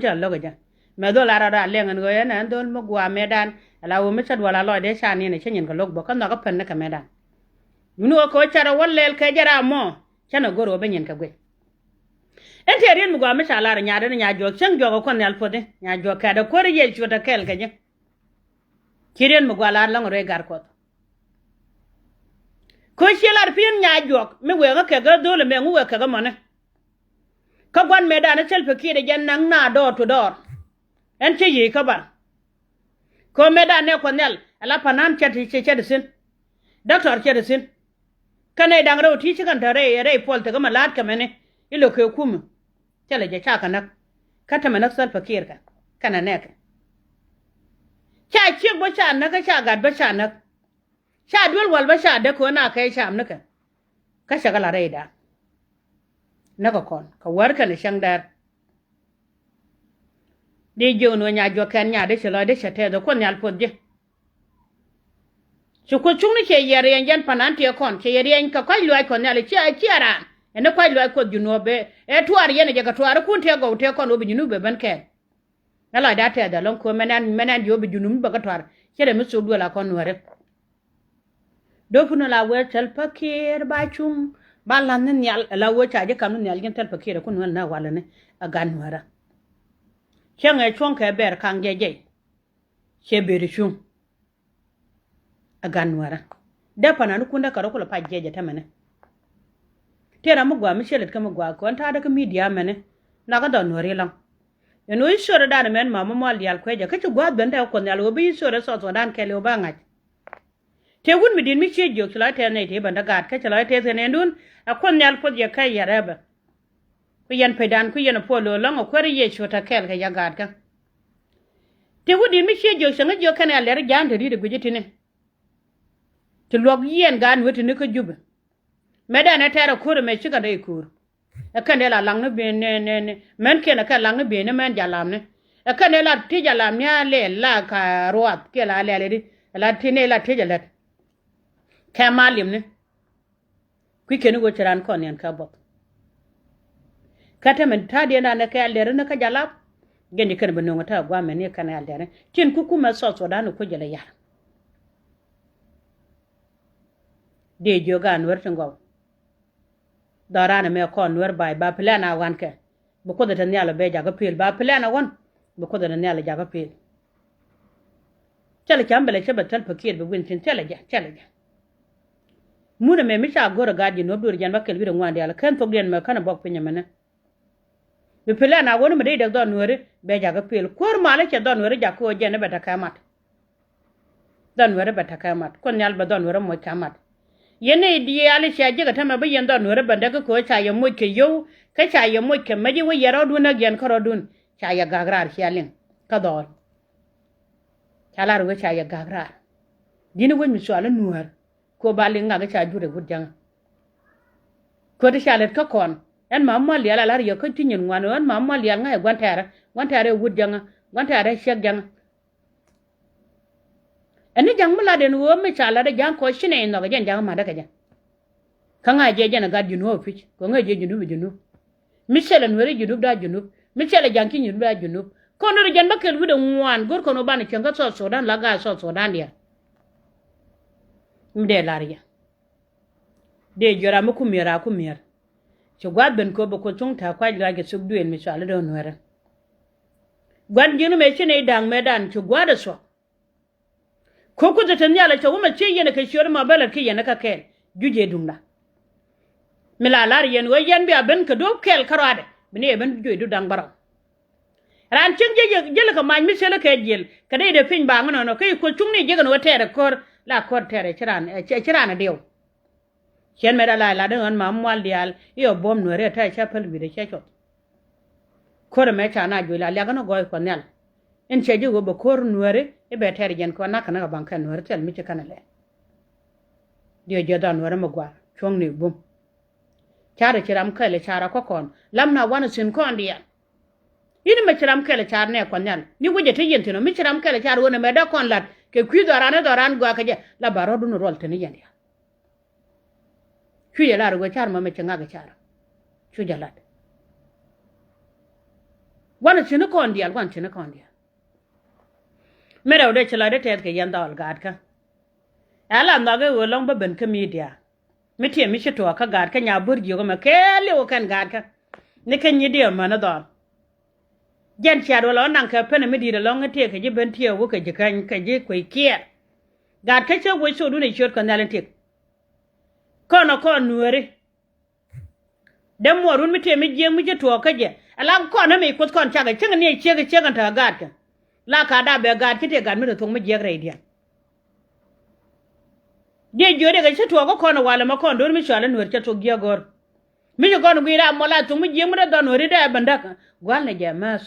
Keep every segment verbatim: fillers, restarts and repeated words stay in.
Cä lo̱k ɛ jɛ. Mɛ dhol a rɔ daa lɛŋ ɛn ɣöö ɛn ɛn dhol mi gua̱a̱ mɛtdan. Ala ɣöö mi cä duɔl a lɔcdɛ ca niɛn ɛ cä nyin kɛ lo̱k bä kä nhɔk kä pɛn ni kɛ mɛtdan. Wuni ɣöö kɛ ɣöö ca rɔ wä lɛl kɛ jɛ ram mɔ. Cä nɛ go̱r ɣöö bä nyin kɛ guic. Ɛn tëë riet mi gua̱a̱ mi ca lar ɛ nyaadɛ ni nyaa juɔk cäŋ juɔk ɛ kuɔth nhial puɔthi nyaa juɔk kɛɛt ɛ kuäär yɛ cuɔt ɛ kɛɛl kɛ jɛ. Ci riet mi gua̱a̱ lar lɔ̱ŋ rɛy gat kuɔth. Kä ciɛ lar pi̱i̱n nyaa juɔk mi wëë kä kɛk kä dho̱l ɛmɛ ŋu wëë kɛk kä mɔni. Kä gua̱n mëëdan ɛ Salva Kiir ɛ jɛn naŋ na dɔɔr to dɔɔr. Ɛn cä yiëë kä bar. Kä mëëdan nɛ kuɔth nhial ala panan cɛ ti cɛ ti thi̱n. Dɔktɔr cɛ ti thi̱n. Kä nɛy da̱ŋ rɛw ti ci kɛn te rɛy rɛy puɔl tekä mi la̱a̱t kɛ mɛni i̱ lo̱k kɛ kumä. Thilɛ jɛ ca kɛ näk. Kä te mɛ näk Salva Kiir kɛ kɛnɛ nɛɛkɛ. Ca ciek bä ca näk kä ca gat bä ca näk. Ca duel wal bä ca däk kɛ ɣöö na kɛ cam nikɛ. Kä cɛ kɛ la rɛydan. Näk kɛ kɔn kɛ wär kɛnɛ cäŋ dɛr. Di jiök ni ɣöö nya juɔk kɛn nya di ci lɔc di cɛ tɛth ɛ kuoth nhial puɔth ji̱. Ci kuoth cuŋni ciɛ yɛ riɛny jɛn panan tiɛ kɔn ciɛ yɛ riɛny kɛ kɔc luaac kuɔth nhial ciɛ ciɛ raan ɛn ni kɔc luaac kuɔth Junub ɛ tuaar yɛn ɛ jɛ kɛ tuaar ikun tiɛ gɔw tiɛ kɔn wä bi Junub bɛ ben kɛɛl. Ɛ lɔcda tɛth ɛlɔ̱ŋ köö mɛn ɛn mɛn ɛn ji̱ wä bi Junub mi bɛ kɛ tuaar ce̱tdɛ mi thok duël a kɔn Nuääri. Döpun la wee Salva Kiir ba cuŋ ba la̱th ni nhial ɛ la wee ca ji̱ kam ni nhial ji̱n Salva Kiir ɛ kun wee ni na walɛ ni ɛ gat Nuäärä. Cäŋ ɛ cuɔ̱ŋ kɛ bɛɛr kaŋ jɛ jɛy. Cɛ beri cuŋ. Ɛ gat Nuäärä dee panani kundä kɛ rɔ kulɛ pac jiɛc ɛ tämɛni. Tëë ram mi gua̱a̱ mi ciɛ lät kä mi gua̱a̱ kɔn ta̱a̱dä kä midia mɛni. Nakä dhɔn Nuääri lɔ̱ŋ. Ɛn ɣöö i̱ ciötdä dan ɛmɛn ma mi mual diaal kuecä kä ci gua̱a̱th ben dee kuɔth nhial ɣöö bi i̱ ciötdä South Sudan kɛɛl ɣöö ba ŋa̱c. Tëë wut mi di̱t mi ciec jiök ci lɔc tɛth nɛy tëë ben dee gaat kä ci lɔc tɛth kɛ nɛɛndun. Ɛ kuɔth nhial puɔth yɛ kä yɛ rɛpɛ. Ku yɛn pecdan ku yɛn ɛ puɔl lo̱o̱ lɔ̱ŋ ɛ kuäär Yecu te kɛɛl kɛ yɛ gaatkä. Ti wä di̱t mi ciɛ jiök cäŋ jiök kɛn ɛ lɛr ja̱a̱n te ri̱t ɛ guic ɛ ti̱ni. Ti luɔk yɛn gaat nuet ti̱ni kä Jubɛ. Mɛtdɛn ɛ tɛɛr ɛ ko̱r ɛmɛ cikɛ dee ko̱r. Ɛ kɛn dee la laŋni bi̱i̱n ni ni ni mɛn kiɛn ɛ kɛn laŋni bi̱i̱n ni mɛn jalamni. Ɛ kɛn dee la ti jalamni a lɛl la ka ruath kiɛ la lɛl ɛ di ɛ la ti ni la ti jɛ lät. Kɛ mal li̱mni. Kui̱ keni ɣöö ci raan kɔn niɛn kä buɔth. Kä te min ta̱a̱diɛn raan ni kɛ alɛri ni kä jalap. Gɛn ji̱ kɛn bi nöŋ tä gua̱a̱mɛ ni kɛn alɛri tin kukumɛ South Sudan ni kuc jɛ lɛ yar. Dee jiök a Nuäär ti gɔw. Dhɔran ɛmɛ kɔn Nuäär ba̱a̱c ba plan a ɣɔ̱a̱n kɛ. Bi Kuoth ɛ te nhial ɛ bɛ jakä pil ba plan ɛ ɣɔ̱n. Bi Kuoth ɛ te nhial ɛ jakä pil. Thilɛ cam bɛlɛ cä bɛ Salva Kiir bi win thi̱n thilɛ jɛ thilɛ jɛ. Mun ɛmɛ mi ca go̱r ɛ gaat ji̱ nuɔ̱p dueeri jɛn bä kɛl wi̱cdɛ ŋuan diaal kän thokdiɛn mɛ kän ɛ bɔk piny ɛmɛnɛ. Bi plan a ɣöö ni mi dee dek dhɔn Nuääri bɛ jakä pil kuäär malä cɛ dhɔn Nuääri jakä ɣöö jɛn ɛ bɛ tekɛ mat. Dhɔn Nuääri bɛ tekɛ mat kuɔth nhial bɛ dhɔn Nuääri moc kɛ mat. Yɛn ni diaal cia ji̱ kɛ tämɛ bi yɛn dhɔn Nuääri bɛ dek kä ɣöö ca yɛ moc kɛ yio̱w kä ca yɛ moc kɛ mec i̱ wä yɛ rɔɔdun näk yɛn kä rɔɔdun. Ca yɛ gak raar cia liŋ kä dhɔɔl. Ca lar wee ca yɛ gak raar. Di̱n i̱ wec mi cual i̱ Nuäär. Ko ba liŋ ŋak i̱ ca jur i̱ wut jäŋä. Köt i̱ ca lät kä kɔn ɛn ma mual lial a lar yɛ kä ti nyin ŋuan ɛn ma mual lial ŋa̱c ɛ gua̱n tɛɛrä gua̱n tɛɛrä i̱ wut jäŋä gua̱n tɛɛrä i̱ ciɛk jäŋä. Ɛn ni ja̱ŋ mi lat ɛn ɣöö mi ca lat ɛ ja̱ŋ kɔc ci nɛy nhɔk ɛ jɛn ja̱ŋ ma̱t ɛ kɛ jɛ. Kä ŋa̱c jɛ jɛn ɛ gat Junub ɛ pi̱c kɛ ŋäc jɛ Junub ɛ Junub. Mi cɛl ɛ Nuɛri Junub da Junub mi cɛl ɛ ja̱ŋ ci Junub da Junub. Kɔn rɔ jɛn bä kɛl wi̱cdɛ ŋuan go̱r kɔn wä banɛ cieŋ kä South Sudan la gaat South Sudan diaal. Mi dee lar yɛ dee jiɔra mi ku mi̱er a ku mi̱er. Ci gua̱a̱th ben köp bɛ Kuoth cuŋ ta̱a̱ kuac lɔaac kɛ thuk duëël mi cɔal i̱ dɔ̱ŋ Nuɛrä. Gua̱n ji̱n mëë ci nɛy da̱ŋ mëëdan ci gua̱a̱th ɛ thuɔ̱k. Kɛ Kuoth ɛ te nhial ɛ cɛ wä mɛ thiec yɛn ɛ kɛ ciöt ɛmɔ bä lät ki yɛn ɛ kɛ kɛɛl juc ëë duŋda. Mi la la̱r yɛn ɣöö yɛn bia ben kɛ duɔ̱ɔ̱p kɛɛl kärɔaadɛ bi ni ɛ ben juec dup da̱ŋ bärɔw. Raan cieŋ jiël kɛ mac mi thilɛ kɛ jiël kɛ dee dee piny baaŋ inɔnɔ kä i̱ Kuoth cuŋni jiäk ɛn ɣöö tɛɛr ɛ ko̱r la ko̱r tɛɛr ɛ ci raan ɛ ci raan ɛ diɛw. Ciɛn mɛ da la lat in ɣän ma mual diaal i̱ ɔ buɔ̱m Nuɛri ɛ tɛɛr cä päl wi̱i̱dɛ cä cuɔth. Ko̱r ɛmɛ ca na juɔc la liak in ɔ gɔɔy Kuɔth Nhial. In cɛ ji̱ ɣöö bɛ ko̱r Nuɛri i̱ bɛ tɛɛr jɛn kɛ ɣän nakä ni kɛ baŋ kɛ Nuɛri thil mi ci kɛn ɛ lɛ. Diɛ jiɛ dhɔn Nuɛri mi gua̱a̱r cuɔ̱ŋni bum. Carɛ ci ram kɛl car a kä kɔn lam na wanɛ thi̱n kɔn diaal. I̱ni mɛ ci ram kɛl car nɛ Kuɔth Nhial ni wecɛ te yɛn thi̱n ɔ mi ci ram kɛl car ɣöö nɛ mɛ dee kɔn la̱t kɛ kui̱ dhɔran i̱ dhɔran gua̱a̱ kɛ jɛ la ba rɔ̱dun ruɔl thi̱n i̱ yɛn diaal. Cu jɛ lar ɣöö car mɔ mɛ ci ŋak i̱ car cu jɛ la̱t. Gua̱n cini kɔn diaal, gua̱n cini kɔn diaal. Mi rɛw dee ci lɔcdä tɛth kɛ yɛn dhɔl gaatkä. Ɛ la nhɔk i̱ ɣöö lɔŋ bä ben kä midia. Mi tiɛm mi ci tuɔɔk kä gaatkä nya bo̱r jiök ɛmɛ kɛɛliw kɛn gaatkä. Ni kä nyi diɛ män dhɔl. Jɛn ciat wä lɔ naŋ kɛ penɛ mi di̱i̱t ɛlɔ̱ŋ i̱ tiɛ kɛ ji̱ ben tiɛ wä kɛ ji̱ käny kɛ ji̱ kuec kiɛɛr. Gaatkä cä wec sodun i̱ ciöt kɛ nhial in tiek. Kɔn ɔ kɔn nuääri. Dee muɔɔrun mi tëë mi jiäk mi ci tuɔɔk kä jɛ ala kɔn ɛ mi kuoth kɔn cakɛ cäŋ ni ɛ ciek ɛ ciek ɛn te ɛ gaatkɛ. La ka da bɛ gaat ci tëë gat mi te thuɔ̱k mi jiäk rɛydiɛn. Diɛ jiöt ɛ kɛ ci tuɔɔk kä kɔn ɛ walɛ mɛ kɔn do̱r mi cual ɛ nueer cɛ thuɔ̱k jiäk go̱r. Mi ci kɔn gui̱i̱r a mɔl a thuɔ̱k mi jiäk mi te dhɔn nueeri dee ɛ bändäk. Gua̱l ni jɛ määth.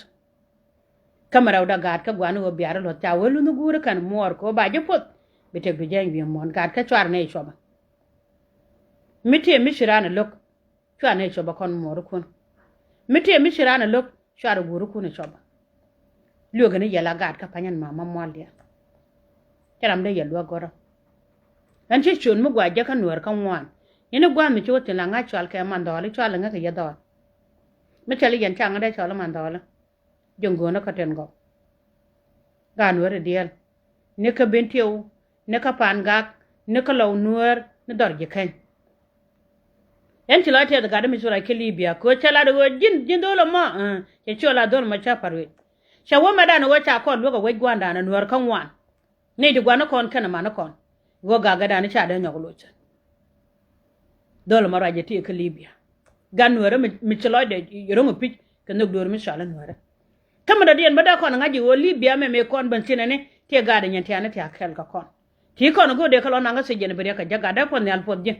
Kä mi rɛwdä gaat kä gua̱n ɣöö biaar i̱ luɔ̱th ca wee lunh i̱ guuri kɛn muɔɔr kɛ ɣöö ba ji̱ puɔth. Bi tëk bi jɛny wi̱i̱ muɔ̱ɔ̱n gaat kä cuarɛ nɛy cuɔpä. Mi tëë mi ci raan ɛ lo̱k cuarɛ nɛy cuɔpä kɔn muɔɔrikun. Mi tëë mi ci raan ɛ lo̱k cuarɛ guurikun ɛ cuɔpä. Lueek ɛn i̱ yɛ la gaat kä pa̱ny ɛn mama mual diaal. Cɛ ram dee yɛ luäk gɔ̱rä. Ɛn ci ciöt mi gua jɛ kä nuäär kä ŋuan. Yɛn i̱ gua̱a̱th mi ci wä thi̱n la ŋa̱c cual kɛ man dhɔɔli cual iŋä kɛ yɛ dhɔɔl. Mi cɔl i̱ yɛn ca ŋä dee cɔl i̱ man dhɔɔli. Ji̱ ŋo̱o̱nä kä ten gɔw. Gaat nuääri diaal. Ni kä ben tiɛw, ni kä pa̱a̱n gak, ni kä lɔw nuäär, ni dhɔr ji̱ käny. Ɛn ci lɔc tɛth gat mi ci ruac kä Libia kɛ ɣöö cɛ lat ɣöö ji̱n, ji̱n dho̱l ɛmɔ, cɛ ci ɣöö la dho̱l ɛmɔ cä pa̱r wec. Cɛ wä mɛtdan ɣöö ca kɔn luäk ɛ wec gua̱a̱ndan ɛ nuäär kä ŋuan. Ni ti gua̱n ni kɔn kɛn ɛ man ni kɔn. Ɣöö gak gɛtdan ca dee nyɔk loc. Dho̱l ɛmɔ ruac jɛ ti kä Libia. Gat nuäärä mi, mi ci lɔcdɛ ro̱ŋ ɛ pi̱c kɛ nhök dueer mi cɔal ɛ nuäärä. Kä mi dɔ̱diɛn bä dee kɔn ŋa̱c ji̱ ɣöö Libia mɛ mëë kɔn ben thi̱n ɛni tiɛ gaat ɛ nyin tiani tiak kɛl kɛ kɔn. Ti kɔn go̱o̱r dee kä lɔ naŋ kä thiec jɛn bi riɛk kɛ jɛ gat dee puɔth nhial puɔth ji̱.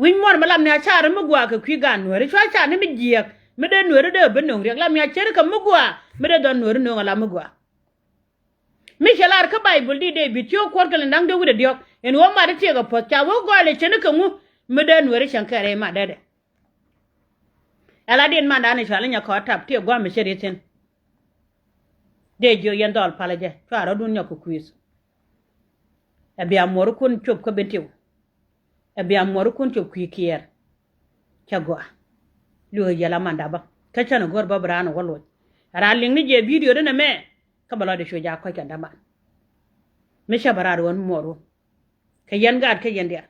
Wi̱ny muɔ̱ɔ̱n mi lam ni a car mi gua̱a̱k kɛ kui̱ gaat nuääri cua car ni mi jiääk mi dee nuääri dee bi no̱o̱ŋ riɛk lam ni a cer kɛ mi gua̱a̱k mi dee dhɔn nuääri no̱o̱ŋ a lam mi gua̱a̱k. Mi cɛ lar kä Baibol di Dee-bid ci wä kuɔr kɛ lɛ da̱ŋ dee wi̱cdɛ diɔ̱k ɛn ɣöö mat i̱ tiɛɛk ɛ puɔ̱th ca wä gɔɔy lɛ cɛn i̱ kɛ ŋu mi dee nueeri cäŋ kɛ rɛy mat dee dɛ. Ɛ la diɛn mandan i̱ cɔal i̱ nyɛ kɔɔt tap tiɛɛk gua̱a̱m mi cɛ ri̱th thi̱n. Dee jiök yɛn dhɔl palä jɛ cua rɔ̱dun nyɔk kɛ kui̱th. Ɛ bia muɔrikun cop kä ben tiw. Ɛ bia muɔrikun cop kui̱ kiɛɛr. Cɛ gɔaa. Lueek yɛl a mandapä kä cän ɛ go̱r bä bi raan ɛ wä loc. Raan liŋ ni jɛ bidio di nɛ mɛ. Kä bɛ lɔcdɛ cuɛ jak kɔc kɛn däman. Mi cä bɛ raar ɣän muɔɔr ɣän kɛ yɛn gaat kä yɛn diaal.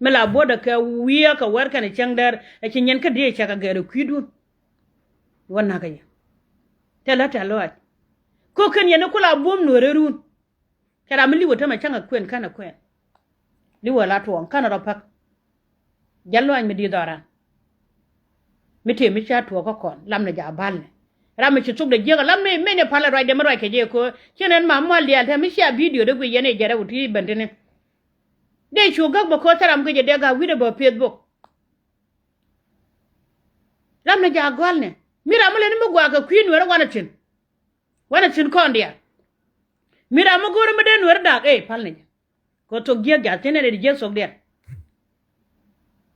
Mi la buɔ̱tdɛ kɛ wi̱i̱ kɛ wɛr kɛnɛ cäŋ dɛr ɛ ci nyɛn kä dee cɛ kɛ gɛr ɛ kui̱dun. Wä na̱kä yɛ tɛl ɣä tɛl lɔaac. Kä kɛn yɛn i̱ ku la buɔ̱m nueeri run. Cɛ ram mi li̱wä tämɛ cäŋ ɛ kuɛn känɛ kuɛn. Li̱wä la tuɔɔŋ känɛ rɔ päk. Jɛn luany mi di̱i̱t dhɔran. Mi tëë mi ca tuɔɔk kä kɔn lam ni jaak bal ni. Ram mi ci thuk dee jiäk lam ni mɛn i̱ pal i̱ ruacdɛ mi ruac kɛ jɛ ko̱ ci nɛn ma mual diaal te mi cia bidio dee guic yɛn i̱ jɛrɛ wut ti ben tini. Dee cu gäk bä ko̱ thäram kɛ jɛ dee ga̱a̱k wi̱cdɛ bä pieth bok. Lam ni jaak gɔal ni mi ram mi leni mi guaak kɛ kui̱ nueerä wanɛ thi̱n. Wanɛ thi̱n kɔn diaal. Mi ram mi go̱o̱rä mi dee nueerä da̱a̱k ëë pal ni jɛ. Kɛ thok jiäk jath ci nɛn ɛ di jiäk thok diɛn.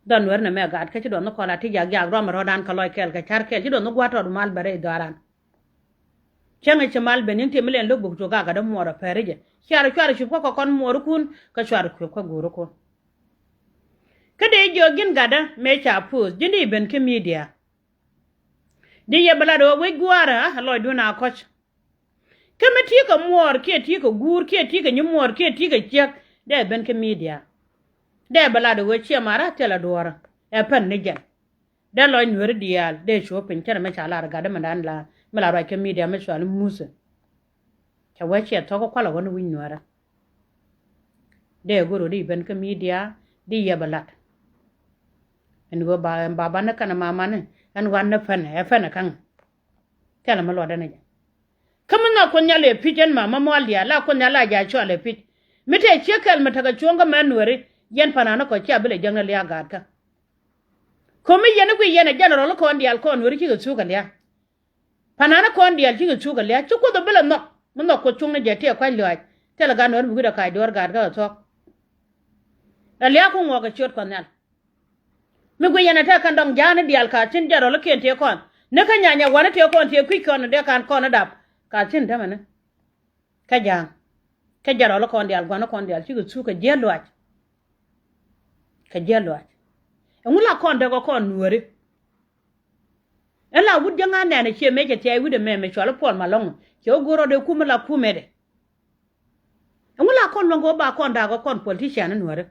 Dhɔn nueerä nɛ mɛ gaat kä ci duɔth ni kɔn la ti jak jak ruam rɔ̱dan kɛ lɔc kɛɛl kɛ ca̱r kɛɛl ci duɔth ni gua̱a̱r tɔt mal bɛ rɛy dhɔaran. Cäŋ ɛ ci mal ben in ti mi lɛn lo̱k buk cok a gat dee muɔɔr ɛ pɛri jɛ. Cuarɛ cuarɛ cup kä kɛ kɔn muɔɔrikun kä cuarɛ cup kä go̱o̱rikun. Kä dee jiök ji̱n gatdä mëë ca puɔth ji̱n di ben kä midia. Di yɛ bɛ lat ɣöö wec gua̱a̱rä a lɔcdun a kɔc. Kä mi ti̱i̱ kɛ muɔɔr kiɛ ti̱i̱ kɛ guur kiɛ ti̱i̱ kɛ nyi muɔɔr kiɛ ti̱i̱ kɛ ciek dee ben kä midia. Dee bɛ lat ɣöö ciɛ ma̱a̱rä thilɛ duɔ̱ɔ̱rä ɛ pän ni jɛn. Dee lɔc nueeri diaal dee cuɔ̱ɔ̱p piny cɛnɛ mi ca lar gatdä mi dan la mi la ruac kä midia mi cual i̱ Muthɛ. Cɛ wee ciɛ thɔk kualɛ wä ni wi̱c nueerä. Dee go̱r ɣöö di ben kä midia di yɛ bɛ lat. Ɛn ɣöö ba ɛn babani kɛnɛ mamani ɛn ɣöö an ni pɛnɛ ɛ pɛnɛ ka̱ŋ. Thilɛ mi luɔtdɛ ni jɛ. Kä mi nhɔk Kuoth Nhial ɛ pi̱c ɛn mama mual diaal la Kuoth Nhial la ja̱ cual ɛ pi̱c. Mi tëë ciek kɛl mi tekɛ cuɔ̱ŋ kä mɛ nueeri yɛn pa̱na̱ni kɔ cia bi lɛ jäŋni lia̱a̱ gaatkä. Ko̱mi yɛn i̱ guiy yɛn ɛ jɛnɛrɔl i̱ kɔn diaal kɔn nueeri cikɛ thuk kɛ lia̱a̱. Pa̱na̱ni kɔn diaal cikɛ thuk kɛ lia̱a̱ ci Kuoth ɛ bi lɛ nhɔk mi nhɔk Kuoth cuŋni jɛ tiɛ kua̱c luaac. Thilɛ gat nueeri mi wi̱cdɛ ka̱c duɔ̱ɔ̱r gaatkä kɛ thuɔ̱k. Ɛ lia̱a̱ ku ŋuɔk kɛ ciöt Kuɔth Nhial. Mi guic yɛn ɛ tɛk kɛn dɔ̱ŋ ja̱a̱ni diaal ka thi̱n jɛn rɔl ikiɛn tëë kɔn ni kä nyanya wanɛ tëë kɔn tëë kui̱c kɔn dee kan kɔn dap ka thi̱n tämɛni. Kä ja̱a̱ŋ kä jɛn rɔl ikɔn diaal gua̱n ikɔn diaal cikɛ thuk kɛ jiäl luaac. Kɛ jiäl luaac. Ɛŋu la kɔn dee kɛ kɔn nuääri. Ɛn la wut jäŋ a nɛn ɛ ciɛ mëë cɛ thia̱a̱c wi̱cdɛ mɛmɛ cɔal i̱ Puɔl Malɔŋ. Cɛ wä go̱r rɔɔdɛ kumɛ la kumɛ dɛ. Ɛŋu la kɔn luäŋ kɛ wä ba kɔn da̱a̱k ɛ kɔn politician in nuäärä.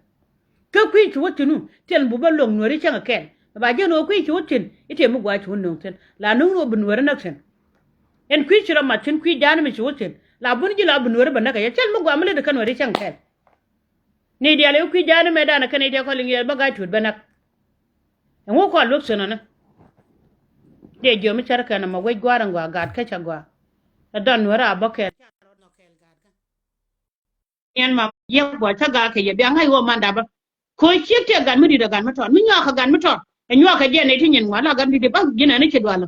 Kä kui̱ ci wä thi̱n wä thil bu bä luäŋ nuäärä cäŋ ɛ kɛl. Ba jɛn ɣöö kui̱ ci wä thi̱n i̱ tëë mi gua̱a̱c ci wä nöŋ thi̱n la nöŋ ni wä bi nuäärä näk thi̱n. Ɛn kui̱ ci rɔ mat thi̱n kui̱ ja̱a̱n mi ci wä thi̱n la bun ji̱ la bi nuäärä bä näk ɛ yɛ thil mi gua̱a̱ mi lät ɛ kä nuäärä cäŋ kɛl. Ni diaal i̱ kui̱ ja̱a̱n mɛ danɛ kɛn i̱ diɛ kɔl i̱ ŋiɛɛr bä ga̱a̱c tuut bä näk. Ɛŋu kɔn luäk thi̱n ɔni. Diɛ jiö mi cär kɛn ɛmɔ wec gua̱a̱r ɛn gɔaa gaat kä cä gɔaa. Ɛ dɔn nuäärä a bä kɛɛl. Yɛn ma yɛ gɔaa cä gaak kɛ yɛ bia ŋa̱c ɣöö man dapä. Ko̱ ciek tëë gat mi di̱t ɛ gat mi tɔt mi nyuak kɛ gat mi tɔt. Ɛ nyuak kɛ jɛ nɛy ti nyin ŋuan la gat mi di̱t bä ji̱n ɛn i̱ ci dualä.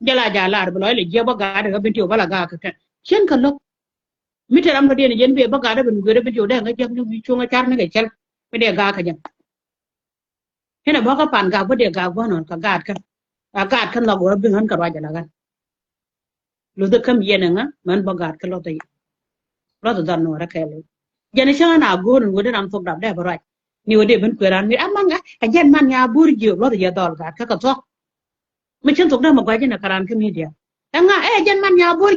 Jɛ la ja̱ lar bi lɔc lɛ jiɛ bä gat ɛ ɣä bin ti wä bä la gaak kɛ kɛn cien kɛ lo̱k. Mi te ram lɔ diɛn ɛ jɛn bee bä gat ɛ bin guer ɛ bin ti wä dee ŋä jiäk ni wi̱i̱ cuŋ ɛ car ni kɛ cɛl. Mi dee gaak kɛ jɛ. Inɛ bä kä pan gak bä dee gak bä nɔn kɛ gaat kä. A gaat kä nhɔk wä bi ɣän kɛ ruac ala ɣän. Luth kä mi yɛn ɛŋä mɛn bä gaat kä lɔth. Lɔth dhɔr nuɔrɛ kɛɛl. Jɛn cäŋ ɛn a go̱o̱r in wä di ram thok dap dee bä ruac. Ni wä dee ben kueer an mi a man ŋa ɛ jɛn man nya bo̱r jiök lɔth yɛ dhɔl gaat kä kɛ thuɔk. Mi cin thok dee mɛ gua̱c inɛ kɛ ran kä media. Ɛŋa ɛ jɛn man nya bo̱r